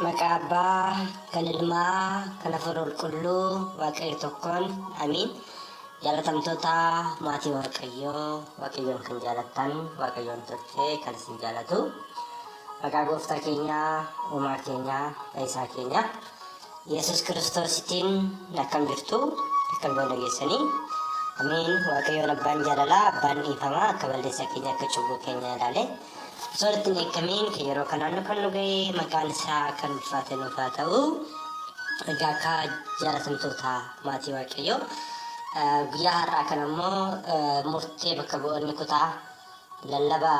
Maqaa Abbaa, kan Ilmaa, kan Hafuura Qulqulluu, Waaqayyo tokkoon, amiin. Jaalatamtoota maatii Waaqayyoo, Waaqayyoon kan jaalattan, Waaqayyoon tolchee kan isin jaalatu. Maqaa Gooftaa keenyaa, Uumaa keenyaa, Fayyisaa keenya, Yesuus Kiristoositiin akkam jirtu, akkam yoon dhageessanii. Amiin. Waaqayyoon Abbaan jaalalaa, Abbaan dhiifamaa, akka balleessaa keenya, akka cubbuu keenya ilaale. Osoo itti hin eeggamiin kan yeroo kanaan nu kan nu ga'e maqaan isaa kan ulfaate nuuf haa ta'u. Egaa akka jaalatamtoota maatii Waaqayyoo, guyyaa har'aa kana immoo murtee bakka bu'oonni kutaa lallaba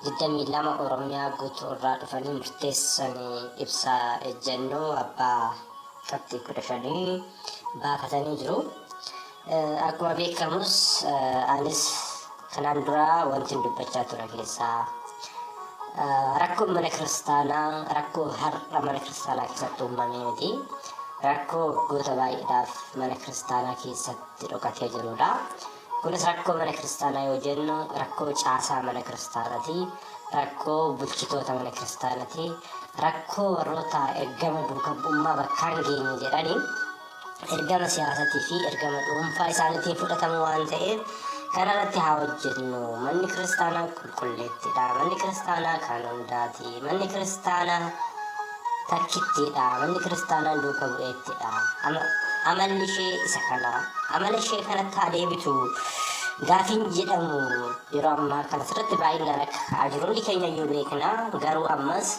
22 Oromiyaa guutuu irraa dhufanii murteessan ibsa ejjennoo abbaa qabxii 15 baafatanii jiru. Akkuma beekamus anis kanaan dura wanti dubbachaa ture keessaa rakkoon mana kiristaanaa rakkoo har'a mana kiristaanaa keessatti uumamee miti. Rakkoo waggoota baay'eedhaaf mana kiristaanaa keessatti dhokatee jirudha. Kunis rakkoo mana kiristaanaa yoo jennu rakkoo caasaa mana kiristaanaati, rakkoo bulchitoota mana kiristaanaati, rakkoo warroota ergama duuka bu'ummaa bakkaan geenye jedhanii ergama siyaasatii fi ergama dhuunfaa isaaniitiin fudhatamu waan ta'eef kanarratti haa hojjennu. Manni kiristaanaa qulqulleettidha. Manni kiristaanaa kan hundaati. Manni kiristaanaa takkittiidha. Manni kiristaanaa duuka bu'eettidha. Amalli ishee isa kana. Amala ishee kanatti haa deebitu. Gaafiin jedhamu yeroo ammaa kana sirriitti baay'inaan akka ka'aa jiru hundi keenya iyyuu beekna. Garuu ammas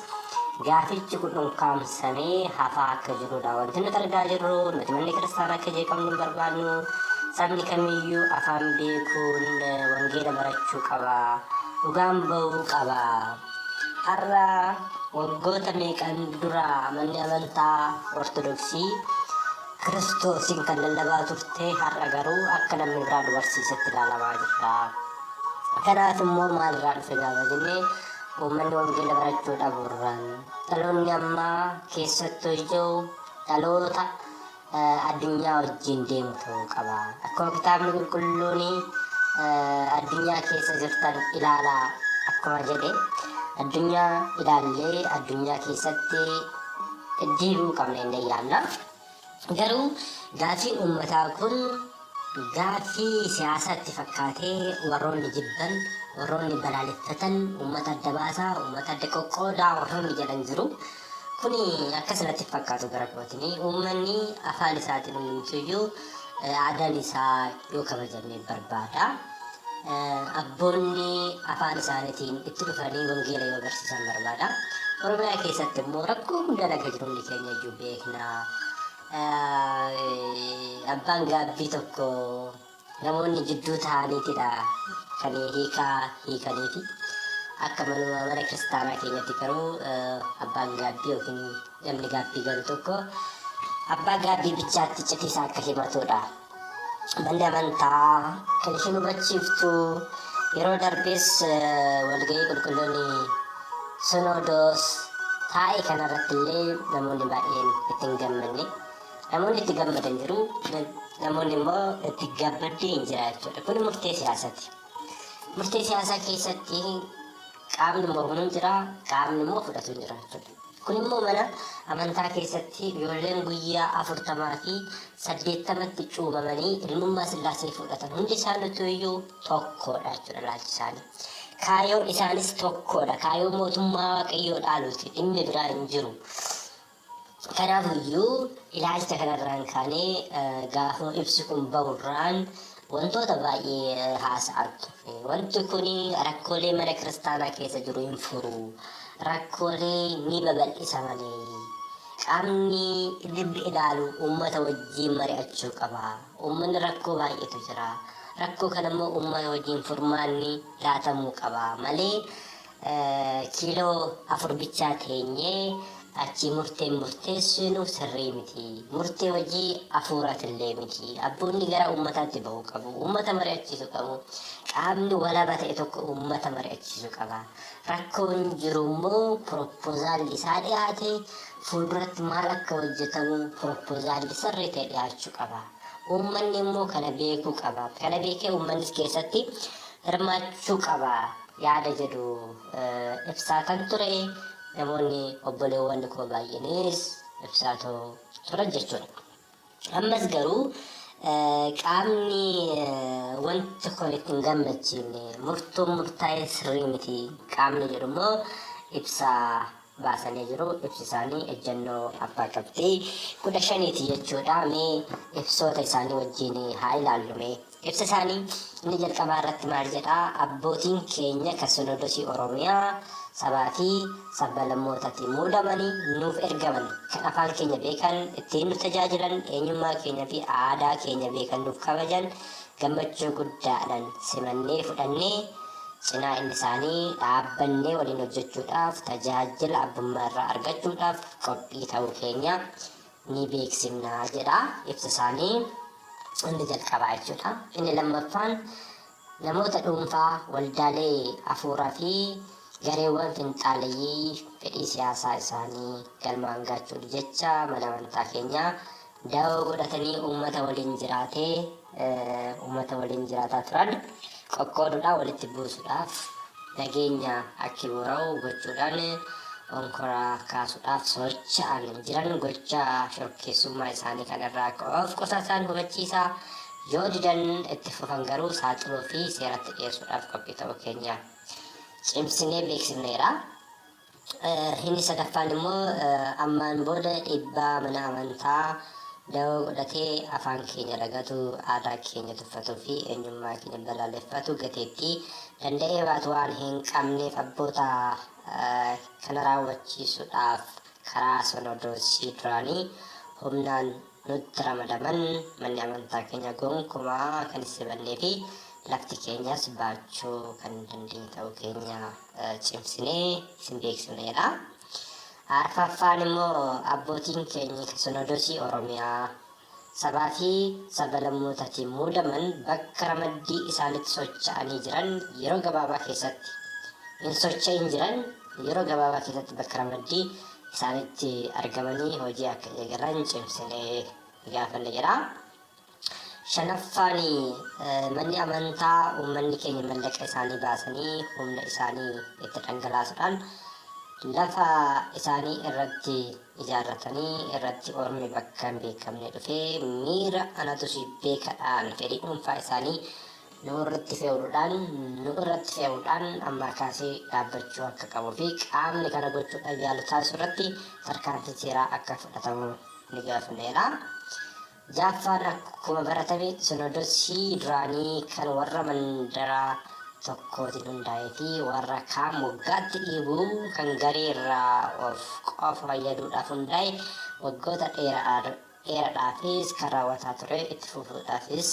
gaafichi kun dhunkaamsamee hafaa akka jirudha. Wanti nuti argaa jirru, nuti manni kiristaanaa akka jeeqamnu hin barbaannu. Sabni kamiyyuu afaan beekuun wangeela barachuu qaba. Dhugaan ba'uu qaba. Har'a waggoota meeqan dura manni amantaa Ortodoksii Kiristoosiin kan lallabaa turte, har'a garuu akka namni biraa nu barsiisetti ilaalamaa jirra. Kanaaf immoo maalirraa dhufe gaafa jennee, uummanni wangeela barachuu dhabuurraan. Dhaloonni ammaa keessattuu iyyuu dhaloota addunyaa wajjin deemu ta'uu qaba. Akkuma kitaabni qulqulluun addunyaa keessa jirtan ilaalaa akkuma jedhe, addunyaa ilaallee addunyaa keessatti deebi'uu qabna jennee yaadna. Garuu gaafiin uummataa kun gaaffii siyaasaatti fakkaatee warroonni jibban, warroonni balaaleffatan, uummata adda baasaa, uummata adda qoqqoodaa warroonni jedhan jiru. Kuni akkas natti fakkaatu gara kootiin. Uummanni afaan isaatiin hundumtuyyuu aadaan isaa yoo kabajame barbaada. Abboonni afaan isaaniitiin itti dhufanii wangeela yoo barsiisan barbaada. Oromiyaa keessatti immoo rakkoo guddaan akka jiru hundi keenya iyyuu beekna. Abbaan gaabbii tokko namoonni jidduu ta'aniitidha kan hiikaa hiikaniifi. Akka manuma mana kiristaanaa keenyatti garuu abbaan gaabbii yookiin namni gaabbii galu tokko abbaa gaabbii bichaatti iccitii isaa akka himatudha. Manni amantaa kan isheen hubachiiftu, yeroo darbes walga'ii qulqulloonni Sonoodoos taa'e kanarratti illee namoonni baay'een itti hin gammanne. Namoonni itti gammadan jiru, namoonni immoo itti gammadne hin jira jechuudha. Kun murtee siyaasaati. Murtee siyaasaa keessatti qaamni mormuun jira, qaamni immoo fudhatuun jira jechuudha. Kun immoo mana amantaa keessatti ijoolleen guyyaa 40 fi 80tti cuubamanii ilmummaa Sillaasee fudhatan hundi isaaniitu iyyuu tokkodha jechuudha ilaalchi isaanii. Kaayoon isaanis tokkodha. Kaayoo mootummaa Waaqayyoo dhaaluuti. Dhimmi biraa hin jiru. Kanaaf iyyuu ilaalcha kanarraan kaanee gaafa ibsi kun ba'urraan wantoota baay'ee haasa'aa turre. Wanti kun rakkoolee mana kiristaanaa keessa jiru hin furu. Rakkoolee ni babal'isa malee. Qaamni dhibbi ilaalu uummata wajjin mari'achuu qaba. Uummanni rakkoo baay'eetu jira. Rakkoo kana immoo uummata wajjin furmaanni laatamuu qaba malee kiiloo 4 bichaa teenyee achii murteen murteessinu sirrii miti. Murtee hojii afuuraatillee miti. Abboonni gara uummataatti bahuu qabu. Uummata mari'achiisuu qabu. Qaamni walaba ta'e tokko uummata mari'achiisuu qaba. Rakkoon jiru immoo pirooppozaalli isaa dhiyaate fuulduratti maal akka hojjetamu pirooppozaalli sirrii ta'e dhiyaachuu qaba. Uummanni immoo kana beekuu qaba. Kana beekee uummannis keessatti hirmaachuu qaba yaada jedhu ibsaa kan ture. Namoonni obboleewwan koo baay'eenis ibsaatoo turan jechuudha. Ammas garuu qaamni wanti kun itti hin gammachiifne, murtoon murtaa'e sirrii miti qaamni jedhu immoo ibsa baasanii jiru. Ibsi isaanii ejjennoo abbaa qabxii 15ti jechuudha. Mee ibsoota isaanii wajjin haa ilaallu mee. Ibsa isaanii inni jalqabaa irratti maal jedha? Abbootiin keenya kan Sinodosii Oromiyaa sabaa fi sabbalammootaatiin muudamanii nuuf ergaman, kan afaan keenya beekan, ittiin nu tajaajilan, eenyummaa keenya fi aadaa keenya beekan nuuf kabajan gammachuu guddaadhaan simannee fudhannee cinaa inni isaanii dhaabbannee waliin hojjechuudhaaf tajaajila abbummaa irraa argachuudhaaf qophii ta'uu keenya ni beeksifna jedha ibsa isaanii inni jalqabaa jechuudha. Inni lammaffaan namoota dhuunfaa, waldaalee afuuraa fi gareewwan finxaaleyyii fedhii siyaasaa isaanii galmaan gaachuuf jecha mana amantaa keenyaa dawoo godhatanii uummata waliin jiraatee uummata waliin jiraataa turan qoqqooduudhaan walitti buusuudhaaf nageenya akki boora'u gochuudhaan onkora kaasuudhaaf socho'an jiran gocha shorkeessummaa isaanii kanarraa akka of qusatan hubachiisaa, yoo didan itti fufan garuu saaxiluu fi seeratti dhiyeessuudhaaf qophii ta'uu keenya cimsinee beeksifneera. Inni sadaffaan immoo ammaan booda dhiibbaa mana amantaa dawoo godhatee afaan keenya lagatu, aadaa keenya tuffatuu fi eenyummaa keenya balaaleffatu gateettii danda'ee baatu waan hin qabneef abboota kana raawwachiisuudhaaf karaa sonodoosii duraanii humnaan nutti ramadaman manni amantaa keenya gonkumaa kan hin simannee fi lafti keenyas baachuu kan hin dandeenye ta'uu keenya cimsinee isin beeksifna jedha. Arfaffaan immoo abbootiin keenya kan Sinodosii Oromiyaa sabaa fi sablammootaatiin muudaman bakka ramaddii isaanitti socha'anii jiran yeroo gabaabaa keessatti hin socha'in jiran yeroo gabaabaa keessatti bakka ramaddii isaanitti argamanii hojii akka eegalan cimsinee gaafanna jedha. Shanaffaan manni amantaa uummanni keenya mallaqa isaanii baasanii humna isaanii itti dhangalaasuudhaan lafa isaanii irratti ijaarratanii irratti ormi bakka hin beekamne dhufee miira anatu si beekadhaan fedhii dhuunfaa isaanii nu irratti fe'uudhaan nu irratti fe'uudhaan ammaa kaasee dhaabbachuu akka qabuu fi qaamni kana gochuudhaaf yaalu taasisu irratti tarkaanfiin seeraa akka fudhatamu ni gaafanneera. Ja'affaan akkuma baratame Sinodosii duraanii kan warra mandaraa tokkootiin hundaa'ee fi warra kaan moggaatti dhiibuu kan garee irraa of qofa fayyaduudhaaf hundaa'e waggoota dheeraadhaafis kan raawwataa ture itti fufuudhaafis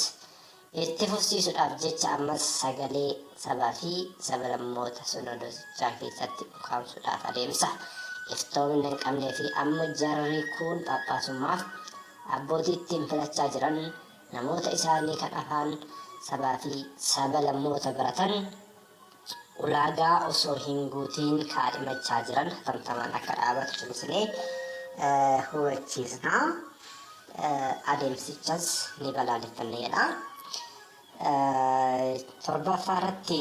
Itti fufsiisuudhaaf jecha ammas sagalee sabaa fi sablammoota Sinodosichaa keessatti ukkaamsuudhaaf adeemsa iftoomina hin qabnee fi amma jarri kuun Phaaphaasummaaf abbootii ittiin filachaa jiran namoota isaanii kan afaan sabaa fi sabalammoota baratan ulaagaa osoo hin guutiin kaadhimachaa jiran hatamtamaan akka dhaabatu cimsinee hubachiisna. Adeemsichas ni balaaleffanna jedha. Torbaffaa irratti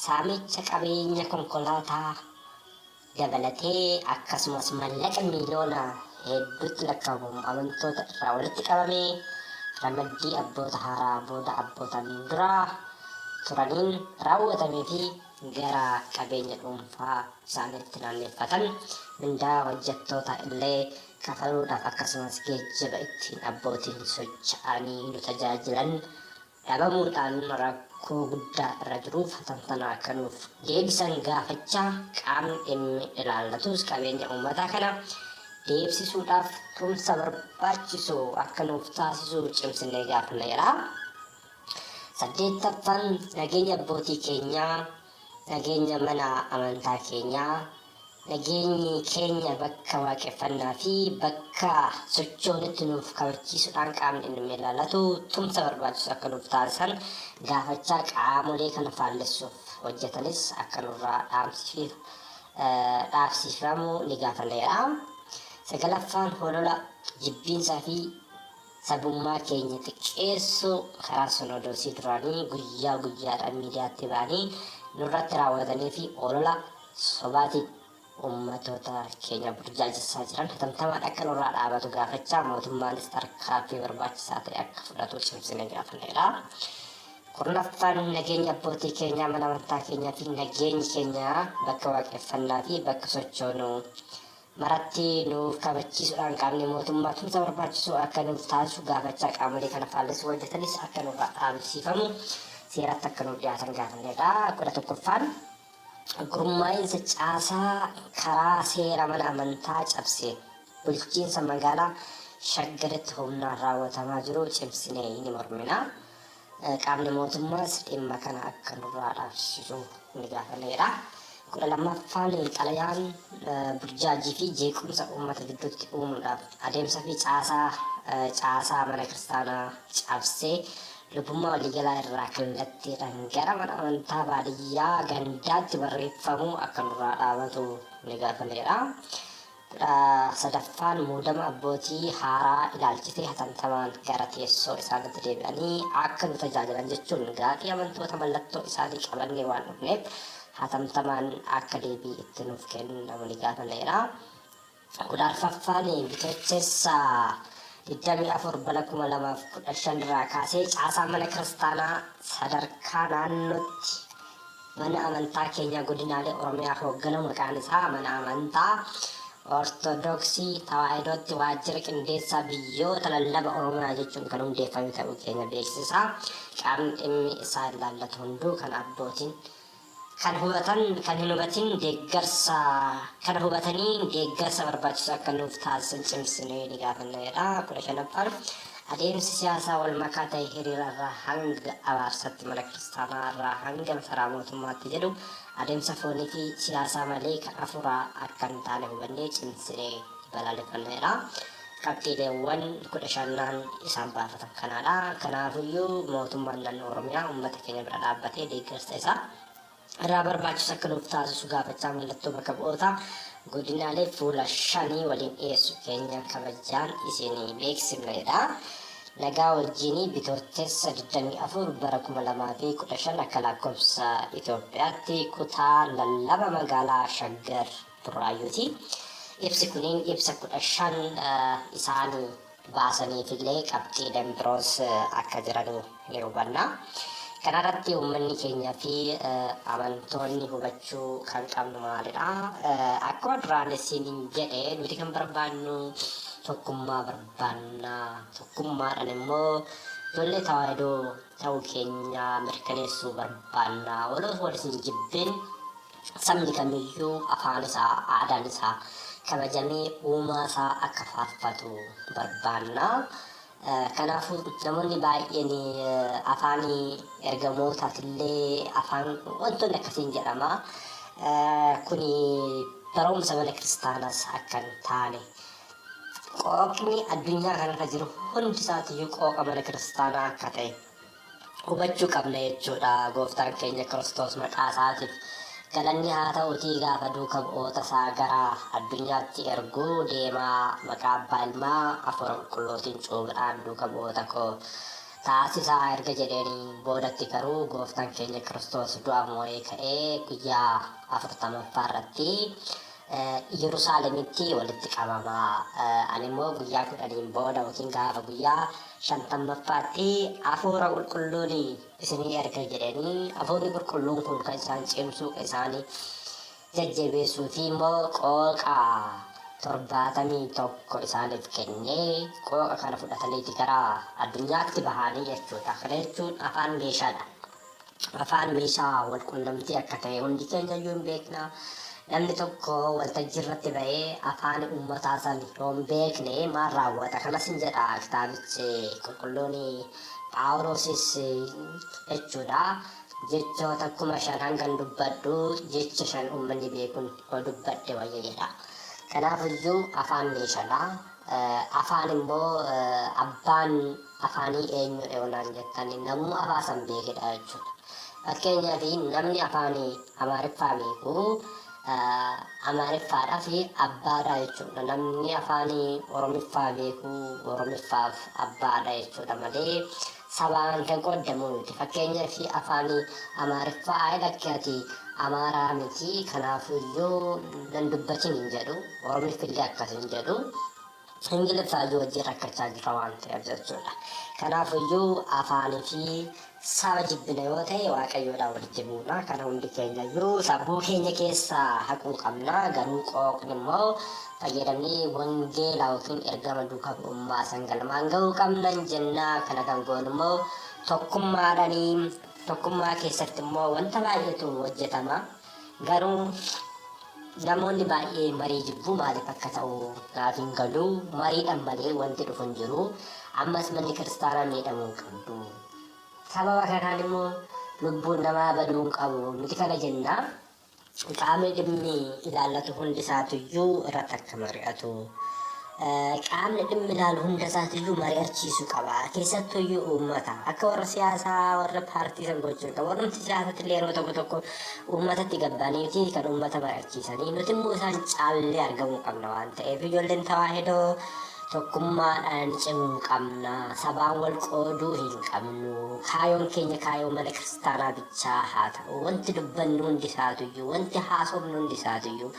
saamicha qabeenya konkolaataa dabalatee akkasumas mallaqa miiliyoona hedduutti lakkaa'amu amantoota irraa walitti qabame ramaddii abboota haaraa booda abbootaan duraa turaniin raawwatamee fi gara qabeenya dhuunfaa isaaniitti naanneffatan mindaa hojjettoota illee kafaluudhaaf akkasumas geejjiba ittiin abbootiin socha'anii nu tajaajilan dhabamuudhaan rakkoo guddaa irra jiruuf hatamtana akka nuuf deebisan gaafachaa qaamni dhimmi ilaallatus qabeenya uummataa kana deebsisuudhaaf tumsa barbaachisu akka nuuf taasisu cimsinee gaafanna jedha. Saddeettaffaan nageenya abbootii keenyaa, nageenya mana amantaa keenyaa, Nageenyi keenya bakka waaqeffannaa fi bakka sochoonutti nuuf kabachiisuudhaan qaamni dhimmi ilaallatu tumsa barbaachisu akka nuuf taasisan gaafachaa qaamolee kana faallessuuf hojjetanis akka nurraa dhaabsifamu ni gaafanna jedha. Sagalaffaan holola jibbiinsaa fi sabummaa keenya xiqqeessuu karaa sonodoosii duraanii guyyaa guyyaadhaan miidiyaatti ba'anii nurratti raawwatanii fi olola sobaatiin uummatoota keenya burjaajessaa jiran hatamtamaan akka nurraa dhaabatu gaafachaa mootummaanis tarkaanfii barbaachisaa ta'e akka fudhatu cimsinee gaafanneedha. 10ffaan nageenya abbootii keenyaa, mana amantaa keenyaa fi nageenyi keenya bakka waaqeffannaa fi bakka sochoonu maratti nuuf kabachiisuudhaan qaamni mootummaa tumsa barbaachisu akka nuuf taasisu gaafachaa qaamolee kana faallessu hojjetanis akka nurraa dhaabsiifamu seeratti akka nuuf dhiyaatan gaafanneedha. 11ffaan gurmaa'insa caasaa karaa seera mana amantaa cabsee bulchiinsa magaalaa Shaggaritti humnaan raawwatamaa jiru cimsinee ni mormina. Qaamni mootummaas dhimma kana akka nurraa dhaabsisu ni gaafanneedha. 12ffaan xalayaan burjaajii fi jeequmsa uummata gidduutti uumuudhaaf adeemsa fi caasaa mana kiristaanaa cabsee lubummaa waliigalaa irraa kallattiidhaan gara mana amantaa baadiyyaa gandaatti barreeffamu akka nurraa dhaabatu ni gaafanneedha. 13ffaan muudama abbootii haaraa ilaalchisee hatamtamaan gara teessoo isaaniitti deebi'anii akka nu tajaajilan jechuun gaafii amantoota mallattoo isaanii qabannee waan dhufneef hatamtamaan akka deebii itti nuuf kennamu ni gaafanneera. 14ffaan Bitootessa 24 bara 2015 irraa kaasee caasaa mana kiristaanaa sadarkaa naannootti mana amantaa keenya godinaalee Oromiyaa hoogganu maqaan isaa mana amantaa Ortodoksii Tawaahidootti waajjira qindeessaa biyyoota lallaba Oromiyaa jechuun kan hundeeffame ta'uu keenya beeksisa. Qaamni dhimmi isaa ilaallatu hunduu kan abbootiin kan hubatan kan hin hubatin deeggarsa kana hubatanii deeggarsa barbaachisu akka nuuf taasisan cimsinee ni gaafanna jedha. 15ffaan adeemsi siyaasaa wal makaa ta'e hiriira irraa hanga abaarsatti mana kiristaanaa irraa hanga masaraa mootummaatti jedhu adeemsa foonii fi siyaasaa malee kan afuuraa akka hin taane hubannee cimsinee balaaleffanna jedha. Qabxiileewwan 15n isaan baafatan kanaadha. Kanaafuyyuu mootummaan naannoo Oromiyaa uummata keenya bira dhaabbatee deeggarsa isaa irraa barbaachisu akka nuuf taasisu gaafachaa mallattoo bakka bu'oota godinaalee fuula 5 waliin dhiyeessu keenya kabajaan isinii beeksifna jedha. Nagaa wajjinii Bitootessa 24 bara 2015 akka lakkoofsa Itoophiyaatti kutaa lallaba magaalaa Shaggar Burraayyuuti. Ibsi kuniin ibsa 15 isaanii baasaniifillee qabxiileen biroos akka jiran ni hubanna. Kanarratti uummanni keenya fi amantoonni hubachuu kan qabnu maalidha? Akkuma duraan isiniin jedhe nuti kan barbaannu tokkummaa barbaanna. Tokkummaadhaan immoo ijoollee tawaahidoo ta'uu keenya mirkaneessuu barbaanna. Waloo wal isin jibbin sabni kamiyyuu afaan isaa, aadaan isaa kabajamee uumaa isaa akka faarfatu barbaanna. Kanaafuu namoonni baay'een afaan ergamootaatillee afaan wantoonni akkasiin jedhama. Kuni barumsa mana kiristaanaas akka hin taane qooqni addunyaa kanarra jiru hundi isaatiyyuu qooqa mana kiristaanaa akka ta'e hubachuu qabna jechuudha. Gooftaan keenya Kiristoos maqaa isaatiif galanni haa ta'uutii gaafa duuka bu'oota isaa gara addunyaatti erguu deemaa maqaa abbaa ilmaa afuura qulqulluutiin cuuphaan duuka bu'oota koo taasisaa erga jedheeni boodatti garuu gooftaan keenya Kiristoos du'a moo'ee ka'ee guyyaa 40ffaa irratti Yerusaalemitti walitti qabamaa. Ani immoo guyyaa 10n booda yookiin gaafa guyyaa 50ffaatti afuura qulqulluun isinii erga jedhanii afuurri qulqulluun kun kan isaan cimsuu kan isaan jajjabeessuu fi immoo qooqa 71 isaaniif kennee qooqa kana fudhataniiti gara addunyaatti bahanii jechuudha. Kana jechuun afaan meeshaadha. Afaan meeshaa wal qunnamtii akka ta'e hundi keenya iyyuu hin beekna. Namni tokko waltajjii irratti ba'ee afaan uummataa san yoo hin beekne maal raawwata? Kanas hin jedha kitaabichi qulqulluun Phaawulosis jechuudha. Jechoota 5,000 hangan dubbadhu jecha 5 uummanni beekuun yoo dubbadhe wayya jedha. Kanaafiyyuu afaan meeshaadha. Afaan immoo abbaan afaanii eenyudha yoo naan jettan namuma afaan san beekedha jechuudha. Fakkeenyaaf namni afaan Amaariffaa beeku Amaariffaadhaaf abbaadha jechuudha. Namni afaan Oromiffaa beeku Oromiffaaf abbaadha jechuudha malee Sabaan kan qooddamu miti. Fakkeenyaaf afaan Amaariffaa ayi lakki ati Amaaraa miti kanaafuyyuu nan dubbatin hin jedhu. Oromiffillee akkas hin jedhu. Ingiliffaayyuu wajjin rakkachaa jira waan ta'eef jechuudha. Kanaafuyyuu afaanii fi saba jibbina yoo ta'e Waaqayyoodhaan walitti buuna. Kana hundi keenyayyuu sammuu keenya keessaa haquu qabna. Garuu qooqni immoo fayyadamnee wangeela yookiin ergama duuka bu'ummaa san galmaan ga'uu qabna jenna. Kana kan goonu immoo tokkummaadhaanii tokkummaa keessatti immoo wanta baay'eetu hojjetama. Garuu namoonni baay'ee marii jibbu maaliif akka ta'u naaf hin galu. Mariidhaan malee wanti dhufu hin jiru. Ammas manni kiristaanaa miidhamuu hin qabdu. Sababa kanaan immoo lubbuun namaa baduu hin qabu. Nuti kana jenna. Qaamni dhimmi ilaallatu hundi isaatuyyuu irratti akka mari'atu. Qaamni dhimmi ilaalu hunda isaatiyyuu mari'achiisuu qaba. Keessattuyyuu uummata. Akka warra siyaasaa warra paartii san gochuu qaba. Warrumti siyaasatti illee yeroo tokko tokko uummatatti gabbaniiti kan uummata mari'achiisanii. Nuti immoo isaan caallee argamuu qabna waan ta'eef ijoolleen tawaahidoo tokkummaadhaan cimuu qabna. Sabaan wal qooduu hin qabnu. Kaayoon keenya kaayoo mana kiristaanaa bichaa haa ta'u. Wanti dubbannu hundi isaatuyyuu, wanti haasofnu hundi isaatuyyuu,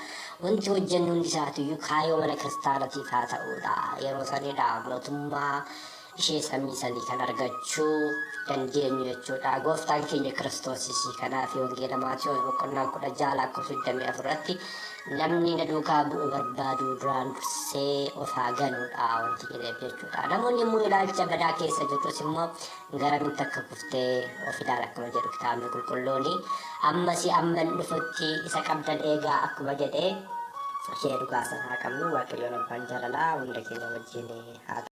wanti hojjennu hundi isaatuyyuu kaayoo mana kiristaanatiif haa ta'uudha. Yeroo sanidha mootummaa ishee samii sanii kan argachuu dandeenyu jechuudha. Gooftaan keenya Kiristoosis kanaaf wangeela Maatiyos boqonnaa 16 lakkoofsa 24 irratti namni na duukaa bu'uu barbaadu duraan dursee of haa ganuudha wanti jedheef jechuudha. Namoonni immoo ilaalcha badaa keessa jirtus immoo garamitti akka kuftee of ilaala akkuma jedhu kitaabni qulqulluuni. Ammas amman dhufutti isa qabdan eegaa akkuma jedhee ishee dhugaa sana haa qabnu. Waaqayyoon abbaan jaalalaa hunda keenya wajjin haa ta'u.